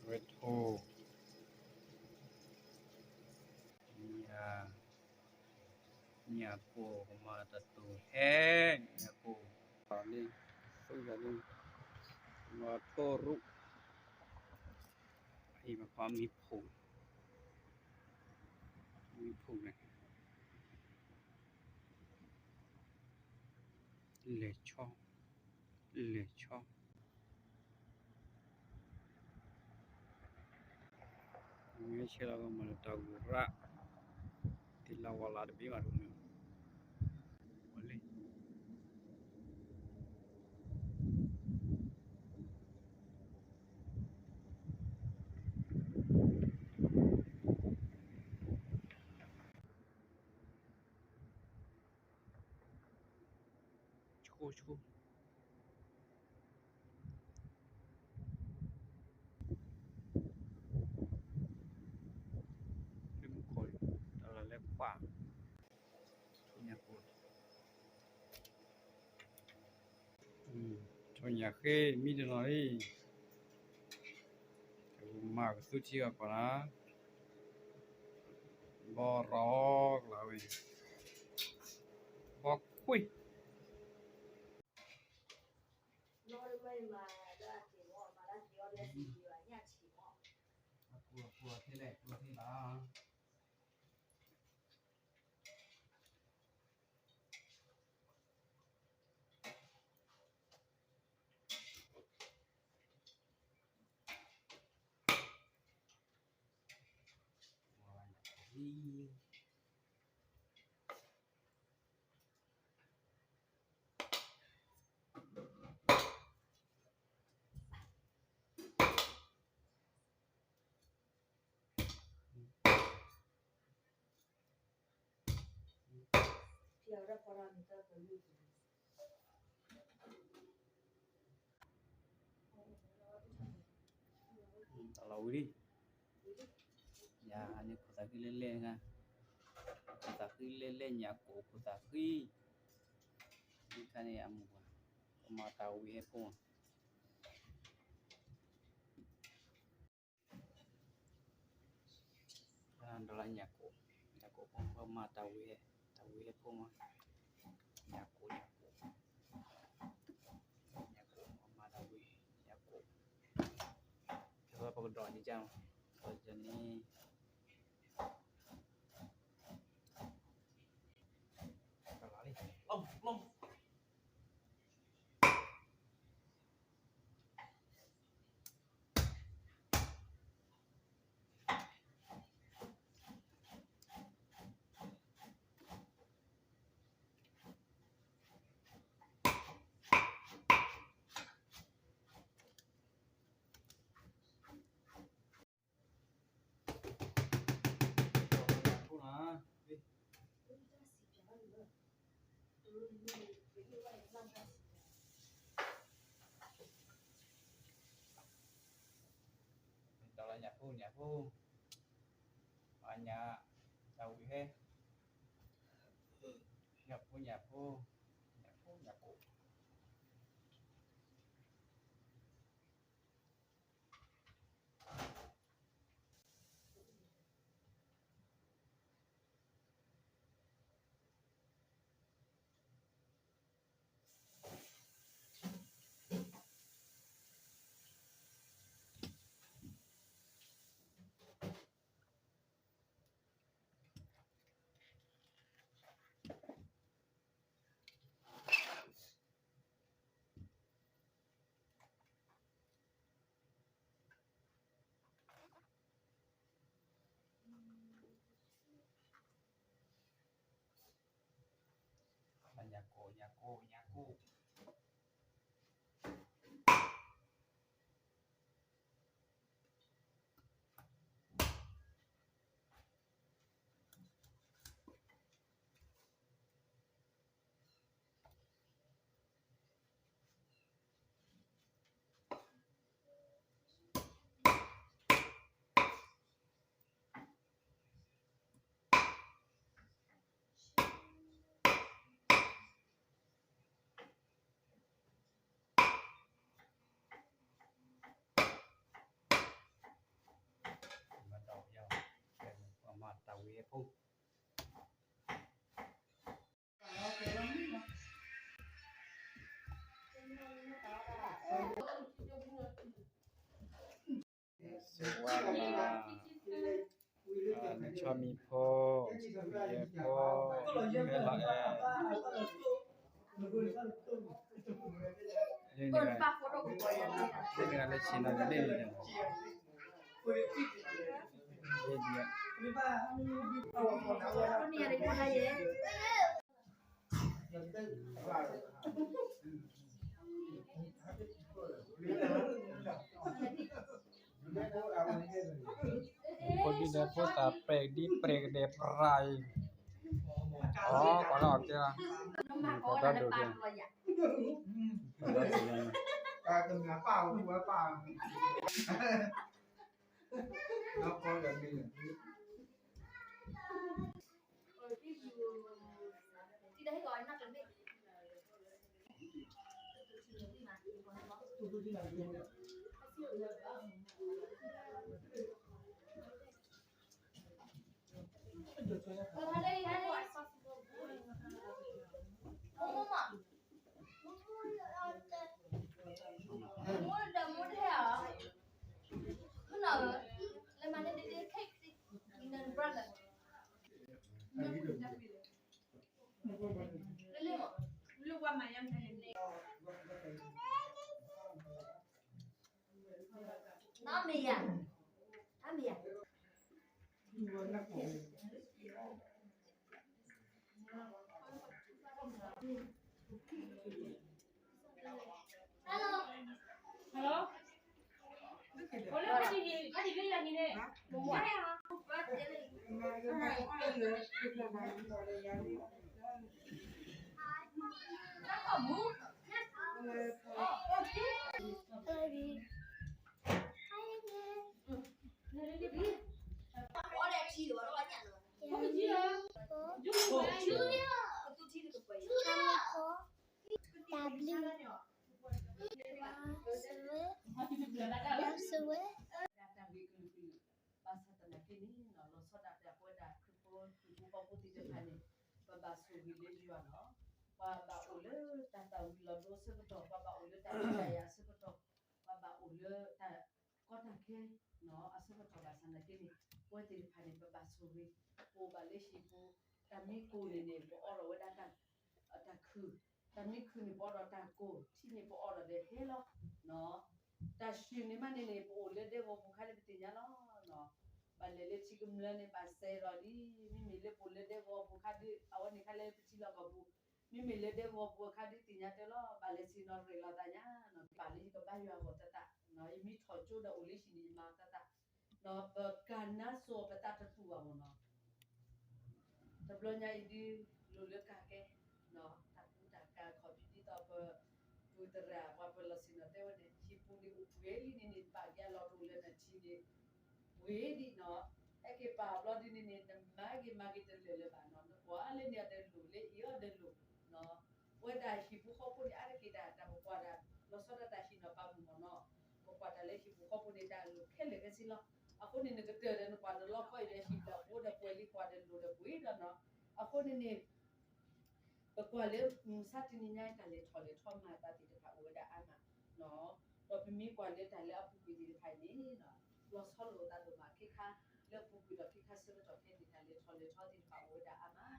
ဝဲထိၣ် ညၣ် ညၣ်ကိၢ် ကမၤတၢ်တိၢ်ဟဲ ညၣ်ကိၢ် လံ သူၣ်ယၤလံ မၤထိၣ်ရူၣ် အံၤမၤဖီမံဖူး မံဖူးန့ၣ် လဲၤဆီ လဲၤဆီ မ့ၢ်ဆဲးလီၤကမၤလၢတၢ်ဂိၢ်ရၣ် သ့လၢဝီလၢတဘ့ၣ်ဘၣ်ဒိၣ်န့ၣ် ဝဲလံ ဆိဆိ လၢမူခိၣ်န့ၣ် တၢ်လၢလဲၤကွၢ် ထိၣ်ညၣ်ကိၢ် ထိၣ်ညၣ်ဃ့ မံတနီၤလံ မၤကသူထံအီၤကီးနၤ ဘီရီကလၤဝဲ ဘီခွံ အကူအကူထဲလဲၣ် ကူထဲလီၤ တၢ်လီၤဝံၤလံ ယၤန့ၣ်ခိၣ်သးဃံလဲၣ်လဲၣ်, ခိၣ်သးဃံလဲၣ်လဲၣ် ညၣ်ကိၣ်ခိၣ်သးဃံ, မ့ၢ်ခါန့ၣ်အမူၤဘၣ်, ပမၤတၢ်ဝံၤဟဲဖိမး ဒီးလၢညၣ်ကိၣ်, ညၣ်ကိၣ်ဖိ ပမၤတၢ်ဝံၤ, တၢ်ဝံၤဟဲဖိမး, ညၣ်ကိၣ် ညၣ်ကိၣ်, ညၣ်ကိၣ် ပမၤတၢ်ဝံၤ, ညၣ်ကိၣ်, ဖဲပကဒီးန့ၣ်, ဒီးန့ၣ် လီၤလံ လီၤ ဒီးလၢညၣ်ဖိ ညၣ်ဖိ, အညၣ်, တၢ်ဝံၤဟဲ, ညၣ်ဖိ ညၣ်ဖိ, ညၣ်ဖိ ညၣ်ကိၣ်. စဝါလၢ်, နဆီမံၤဖိ, ယဲၢ်ဖိ, မ့ၢ်လီၤအဲၣ်, လၢနဂၤလၢဆ့ၣ်နီၤန့ၣ်, လၢနဂၤ, ဖိဒံဒီးဖိသၣ်ပြဲးဒံပြဲးကဒဲးပြါအံၤ, အိ ပှၤလၢအီၣ်ကဲလီၤ, ပှၤဒီဒိၣ်ကဲ, ပှၤဒီဒိၣ်ကဲ, ပှၤဒီဒိၣ်ကဲ, တၢ်ဘျုး, တၢ်ဘျုး, တၢ်ဘျုး, ဘၣ်ဆၣ်သနာ်က့န့ၣ် လီၤဆီဒၣ်တၢ် ပဝဲဒၣ်ခရံာ်ဖိ ခရံာ်ဖိဃီဖိသ့ၣ်တဖၣ်န့ၣ် ပဘၣ်ဆိၣ်ဂ့ၤလၢယွၤလီၤ. ပှၤဘၣ်အိၣ်လၢတၢ်သၣ်ဝံၤလီၤဒိအဆၢကတီၢ်, ပှၤဘၣ်အိၣ်လၢတၢ်ဒုးတၢ်ယၤအဆၢကတီၢ်, ပှၤဘၣ်အိၣ်လၢတၢ်ကီတၢ်ခဲအဆၢကတီၢ်ဘၣ်ဆၣ်သနာ်က့န့ၣ် ပဝဲသ့ၣ်တဖၣ်န့ၣ် ပဘၣ်ဆိၣ်ဂ့ၤ, ပအိၣ်ဘၣ်လၢဟံၣ်ပူၤ, တၢ်မံကိၢ်န့ၣ်န့ၣ် ပအိးထီၣ်ဝဲဒၣ်တၢ်ခုၣ်, တၢ်မံခုၣ်န့ၣ် ပအိးထီၣ်တၢ်ကိၢ်, ထံန့ၣ် ပအိးထီၣ်ဒီးဟဲလီၤ. တၢ်ဆူၣ်န့ၣ်မးန့ၣ်န့ၣ် ပအိၣ်လၢဒဲကဝီၤပူၤခါန့ၣ် ပသ့ၣ်ညါလီၤ. ဘၣ်လဲၤလၢထံကမျၢၢ်န့ၣ် ဘၣ်စဲးလီၤလံ, မ့မ့ၢ်လၢပအိၣ်လၢဒဲကဝီၤပူၤခါဒုး အဝဲန့ၣ်ခါလၢပထံလီၢ်ကီၢ်ပူၤ, မ့မ့ၢ်လၢဒဲကဝီၤပူၤအခါဒုးသ့ၣ်ညါတၢ်လီၤ, ဘၣ်လဲၤဆ့ၣ်နီၤရဲၣ်လီၤသးညါ, ဘၣ်လၢယကဘါယွၤအဂီၢ်သတး, ယမ့ၢ်ထီၣ်ကၠိဒီးအိၣ်လၢဟံၣ်န့ၣ် ယမၤသတး, ပကနါစိၤပသးတတူၢ်ဘၣ်မ့ၢ်နီၤ. တဘျီညါအံၤဒုး လိၣ်လၢကၢ်ကဲ, တၢ်ကူတၢ်ကၤခီၣ်ဖံးဒ်သိးပ ပူၤသရၣ် ပှၤပၢၤလီၢ်ဆ့ၣ်နီၤတဲဝဲန့ၣ် ဟံၣ်ပူၤန့ၣ်အိၣ်ပှဲၤလံန့ၣ်န့ၣ် ဘၣ်က့ၤအလီၢ်တအိၣ်လၢနထံန့ၣ် ပှဲၤဒံးနီၤ, ဟဲက့ၤပာ်ဘျီဒ်န့ၣ်န့ၣ် နမၤက့ၤမၤက့ၤတလၢာ်လၢၤဘၣ်နီၤ, နကွၢ်လၢန့ၣ်အီၤဒီးလိၣ် လၢအံၤအီၤဒီးလိၣ်နီၤ, ပဝဲဒၣ်ဟံၣ်ပူၤဃီပူၤန့ၣ် အါတက့ၢ်တၢ် တၢ်ပကွၢ်တၢ် လီၤဆီဒၣ်တၢ်ဟံၣ်နီၤပာ်မုၣ်မ့ၢ်နီၤ, ပကွၢ်တၢ်လၢဟံၣ်ပူၤဃီပူၤန့ၣ် တၢ်လိၣ်ခဲလၢာ်ခဲဆ့လီၤ. အဃိန့ၣ် နကတၢၢ်ဒီးနကွၢ်နလီခီအံၤဒီး ဟံၣ်ပူၤဒီးပှဲၤလံ ကွၢ်ဒီးလိၣ်ဒီးပှဲၤဒီးနီၤ, အဃိန့ၣ်န့ၣ် ပကွၢ်လၢ မုၢ်ဆါတနံၤညါ တၢ်လဲၤထီၣ်လဲၤထီမၤအသးသ့ၣ်တဖၣ်အိၣ်ဝဲဒၣ်အါမး, ဒီးပမ့ၢ်ကွၢ်လၢတၢ်လၢအပူၤကွံာ်သ့ၣ်တဖၣ်အံၤန့ၣ် လီၤဆီလိာ်အသးဒိၣ်မး ခဲခါလၢအပူၤကွံာ်ဒီးခဲခါဆၢကတီၢ်ခဲအံၤန့ၣ် တၢ်လဲၤထီၣ်လဲၤထီသ့ၣ်တဖၣ်အိၣ်ဝဲဒၣ်အါမး,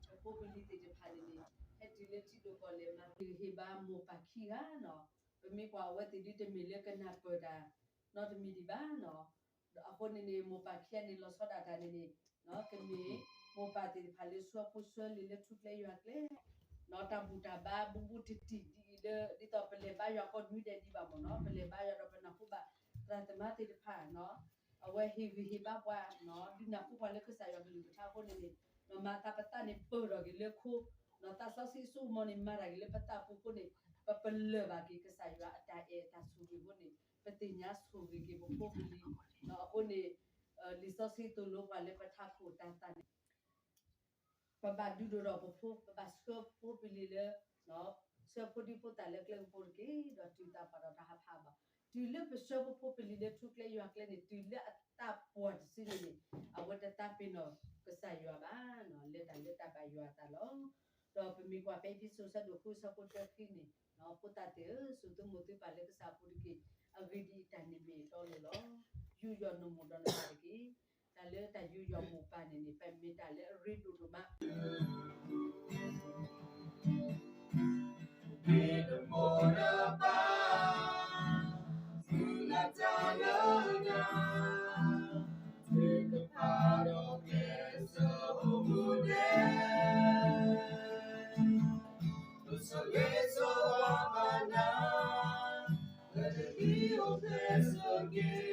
ပဖိပလံၤသ့ၣ်တဖၣ်န့ၣ်န့ၣ် ဟဲတုၤလၢထံဒိၣ်ကီၢ်လဲၢ်မၤ ဟ့ၣ်ဂံၢ်ဟ့ၣ်ဘါမိၢ်ပၢ်ခံဂၤနီၤ, ပမ့ၢ်ကွၢ်အဝဲသ့ၣ်ဒုးတမ့ၢ်လၢကနၢ်ပၢၢ်တၢ် နီတမံၤဒံးဘၣ်နီၤ, အဃိန့ၣ်န့ၣ် မိၢ်ပၢ်ခံဂၤန့ၣ် လီၤဆီဒၣ်တၢ်န့ၣ်န့ၣ် ကမ့ၢ်မိၢ်ပၢ်သ့ၣ်တဖၣ်လၢဆှၢဖိဆှၢလံၤလၢထူကျဲယွၤကျဲ, တၢ်ဘူၣ်တၢ်ဘါဘူးဘူးတံၢ်တံၢ်ဒ်အံၤလၢ ဒ်သိးပလဲၤဘါယွၤကိးနွံဒဲးဒံးဘၣ်မ့ၢ်နီၤ, ပလဲၤဘါယွၤဒီးပနၢ်ဟူဘၣ်သရၣ်သမါသ့ၣ်တဖၣ်နီၤ, အဝဲဟ့ၣ်ဂံၢ်ဟ့ၣ်ဘါပှၤနီၤ, ဒုးနၢ်ဟူပှၤလၢကစၢ်ယွၤကလုၢ်ကထါအဃိန့ၣ်န့ၣ် မၤသးပသးန့ၣ်ပၢၢ်ထီၣ်က့ၤလၢခိ, သးစီဆှံအစိကမီၤန့ၣ် မၤတၢ်က့ၤလၢပသးပူၤအဃိန့ၣ် ပပလၢၢ်ဘၣ်က့ၤကစၢ်ယွၤအတၢ်အဲၣ်တၢ်ဆိၣ်ဂ့ၤအဃိန့ၣ် ပသ့ၣ်ညါဆိၣ်ဂ့ၤက့ၤပဖိပလံၤ, အဃိန့ၣ် လံာ်စီဆှံသိၣ်လိပှၤလၢပထးခိၣ်တၤသၣ်န့ၣ် ပဘၣ်ဒုးဒိၣ်ထီၣ်ပဖိ, ပဘၣ်ဆှၢပဖိပလံၤလၢ ဆှၢဖိဒံဖိသၣ်လၢကျဲကပူၤတက့ၢ်, ဒီးတုၤတၢ်ပှၢ်ဒီးတၢ်ဟးဖးဘၣ်. တုၤလၢပဆှၢပဖိပလံၤလၢထူကျဲယွၤကျဲန့ၣ် တုၤလၢအသးပှၢ်တစုန့ၣ်န့ၣ် အဝဲတသးပ့ၤနီၣ်က ကစၢ်ယွၤဘၣ်နီၤ လၢတၢ်လၢတၢ်ဘၣ်ယွၤအသးလီၤ. ဒီးပမ့ၢ်ကွၢ်ဖဲအ့းဖ့းစူး အဆၢဒိၣ်ဃု အဆၢဖိတၢခံန့ၣ်, ဖိသၣ်သ့ၣ်ဧၢ, စူၢ်သုမိၢ်သုပၢ်လၢကစၢ်အပူၤတက့ၢ်. အဂ့ၢ်ဒ်အံၤ, တၢ်န့ၣ်မ့ၢ်အတီအလိၤလီၤ. ယူးယီၣ်နမိၢ်ဒီးနပၢ်တက့ၢ်. တၢ်လၢတၢ်ယူးယီၣ်မိၢ်ပၢ်န့ၣ်န့ၣ် ပမ့ၢ်တၢ်လၢအရ့ဒိၣ်ဒိၣ်မး မ့ၢ်တမိၢ်တပၢ် မုၢ်လၢ်တၢ်လၢနၤ, သုကဖးဒီးကျဲးစၢးအိၣ်မူဒဲး, ပဆိၣ်ဂ့ၤဆိၣ်ဝါဘၣ်နၤ လၢနမံၤအိၣ်ဖျဲၣ်ဆၢက့ၤ,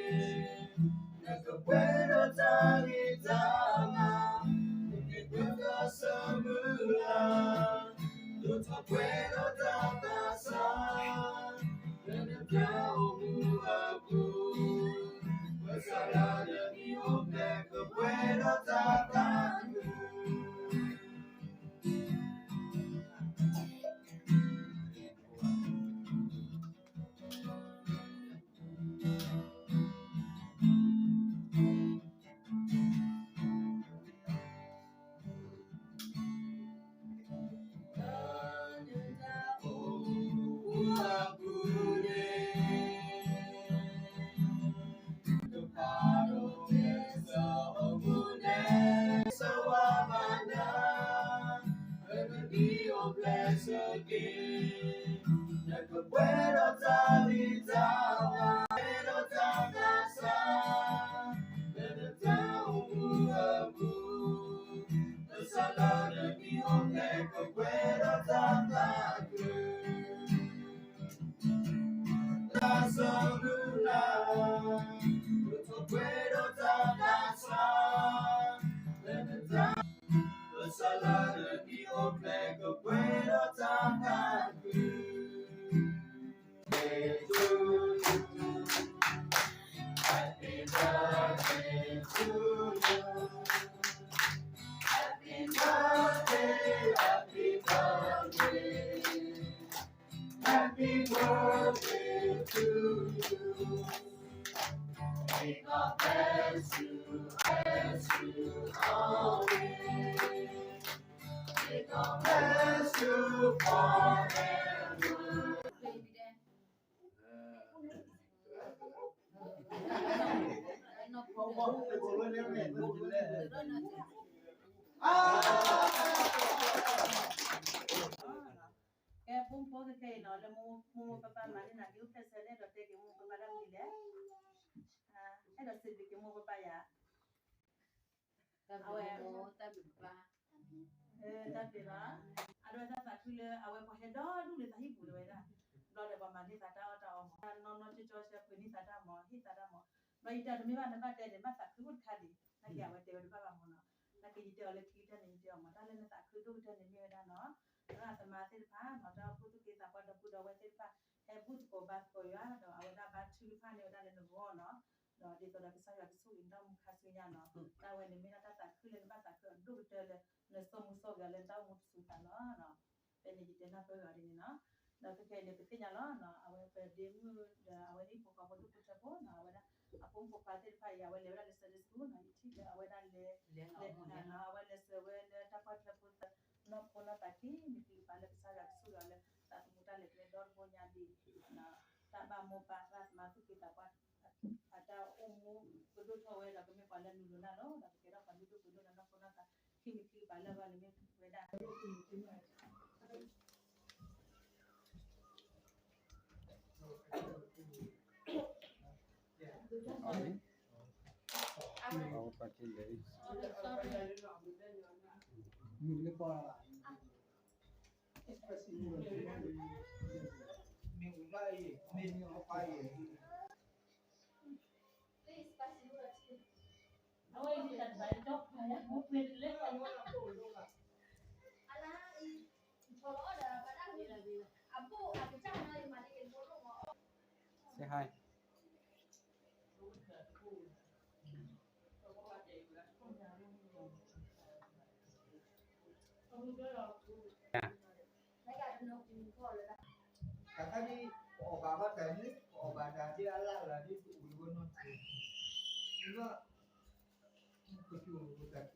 နကပှဲၤဒီးတၢ်ဂံၢ်တၢ်ဘါ, နမ့ၢ်ပၢၤတၢ်ဆၢမုၢ်လၢ်, ဒိၣ်ထီၣ်ပှဲၤဒီးတၢ်သးစၢ်, လၢနတၢ်အိၣ်မူအပူၤ, ပှဲၤစၢ်လၢနမံၤအိၣ်ဖျဲၣ်ကပှဲၤဒီးတၢ်သးခု လၢနတၢ်အိၣ်မူအပူၤန့ၣ် ကဖးဒီးကျဲးစၢးအိၣ်မူဒဲး, ဆိၣ်ဂ့ၤဆိၣ်ဝါဘၣ်နၤ, လၢနမံၤအိၣ်ဖျဲၣ်ဆၢက့ၤ, နကပှဲၤဒီးတၢ်ဂံၢ်တၢ်ဘါ, ပှဲၤဒီးတၢ်သးစၢ်, လၢနတၢ်အိၣ်မူအပူၤ, ပှဲၤစၢ်လၢနမံၤအိၣ်ဖျဲၣ်ကပှဲၤဒီးတၢ်သးခု တၢ်ဆၢမုၢ်လၢ်, ဒိၣ်ထီၣ်ပှဲၤဒီးတၢ်သးစၢ်, လၢနတၢ်, ပှဲၤစၢ်လၢနမံၤအိၣ်ဖျဲၣ်ကပှဲၤဒီးတၢ်သးခု Happy birthday to you. Happy birthday to you. Happy birthday, happy birthday. Happy birthday to you. May God bless you, bless you always. May God bless you forever. ကဲ ဖိမုၣ်ဖိခဲအံၤနီၤ လၢမိၢ်မိၢ်ပၢ်ပၢ်မၤန့ၢ်နၤ ဒ်အိၣ်ဖျဲၣ်ဆၢ အဲၣ်ဒိးတဲက့ၤမိၢ်ပၢ်ပၢ်တၢ်မနုၤလဲၣ်, အဲၣ်ဒိးစံးဘျုးက့ၤမိၢ်ပၢ်ပၢ်ယၤ အဝဲ တၢ်ဘျုးဘၣ်, အဒိတၢ်သးခုလၢ အဝဲပှၤဟဲဒီဒူၣ်လၢသးဟံၣ်ပူၤလၢဝဲဒၣ်, ဘျီဒီးပှၤမၤန့ၢ်သးတၢ်အီၣ်တၢ်အီမး, နီၢ်နီၢ်ကၠီကၠီဆှၢပှ့ၤန့ၢ်သးတၢ်မး, ဟ့ၣ်သးတၢ်မး, ဘျီယတဲတမ့ၢ်ဘၣ်နဘၣ်တဲန့ၣ် ဘၣ်သးခုအိၣ်တခါဒံး, နာ်က့အဝဲတဲဝဲတဘၣ်ဘၣ်မးနီၤ, နာ်က့ယတဲအီၤလၢခံကတၢၢ်န့ၣ် ယတဲအီၤမး တၢ်လၢနသးခုဒိၣ်ကတၢၢ်န့ၣ်မ့ၢ်ဝဲဒၣ်နီၤ, ဒီးအသမါသ့ၣ်တဖၣ်နီၤ တၢ်အိၣ်ဖှိၣ်သူၣ်က့သးပှၢ်ဒီပုၢ်ဒီဝဲၢ်သ့ၣ်တဖၣ် ဟဲဘူၣ်သကိးဘါသကိးယွၤ ဒီးအဝဲဒၣ်ဘါထုကဖၣ်န့ၢ်ဝဲဒၣ်လၢနဂီၢ်နီၤ, ဒီးဒ်သိးဒီးကစၢ်ယွၤကဆိၣ်ဂ့ၤနတၢ်အိၣ်မူခါဆူညါနီၤ, တၢ်ဝဲန့ၣ်မ့ၢ်ဒၣ်တၢ်သးခုလၢနဘၣ်သးခုအဒိၣ်ကတၢၢ်လၢ နစိာ်မူစိာ်ဂဲၤလၢနတၢ်အိၣ်မူတစူၤသးလီၤ. ဖဲန့ၣ်ယတဲနၢ်ပၢၢ်ဂ့ၤဒ်န့ၣ်နီၤ, ဒီးခဲခဲအံၤန့ၣ် ပသ့ၣ်ညါလီၤနီၤ အဝဲပဒ့မုၣ်ဒီးအဝဲဟံၣ်ဖိဃီဖိဒိၣ်ဖိထၢဖိနီၤ, အဝဲဒၣ် အဖိမုၣ်ဖိခွါသ့ၣ်တဖၣ်အံၤ အဝဲလဲၤဝဲဒၣ်လၢ Sunday school နီၤ, ယထံၣ်လၢအဝဲဒၣ်လဲၤ လဲၤနီၤ အဝဲလဲၤစၢၤဝဲလၢတၢ်ကွၢ်ထွဲဖိသၢ နီၢ်ခိနီၢ်သးခံ မ့ၢ်ကံၣ်ပာ်လၢကစၢ်ယွၤကဆိၣ်ဂ့ၤအီၤလၢ သးသမူတၢ်လဲၤကျဲဒီတဘိညါဒ် တၢ်ဘၣ်မိၢ်ပၢ်ဘၣ်သမါသူၣ်က့သးပှၢ် အတၢ်အိၣ်မူကဒိၣ်ထီၣ်ဝဲဒီးကမ့ၢ်ပှၤလၢနုာ်လီၤနၢ်လီၤ ဒီးကကဲထီၣ်ပှၤလုၢ်ဒိၣ်ပှ့ၤဒိၣ်လၢနီၢ်ခိနီၢ်သး ခံမံၤခံကပၤလၢအဂီၢ်န့ၣ်မ့ၢ်ဝဲဒၣ် Say hi. တၢ်ခါဒ် ပအီၣ်ဘၣ်ဘၣ်တၢ်န့ၣ် ပအီၣ်ဘၣ်တၢ်ဒ်အလၢ်လၢ်ဒ်ပအိၣ်လၢဝဲနီၢ်တၢ်, ဒီး ကွၢ်တၢ်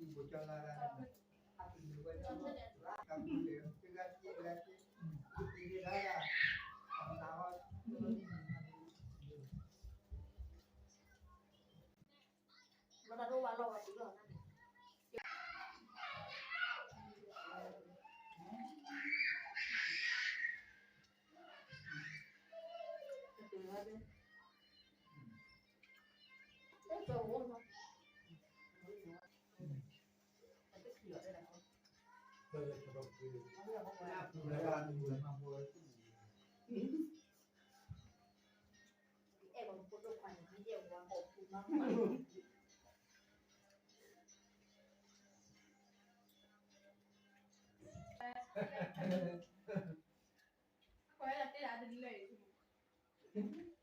တဲဒၣ်တလဲၣ်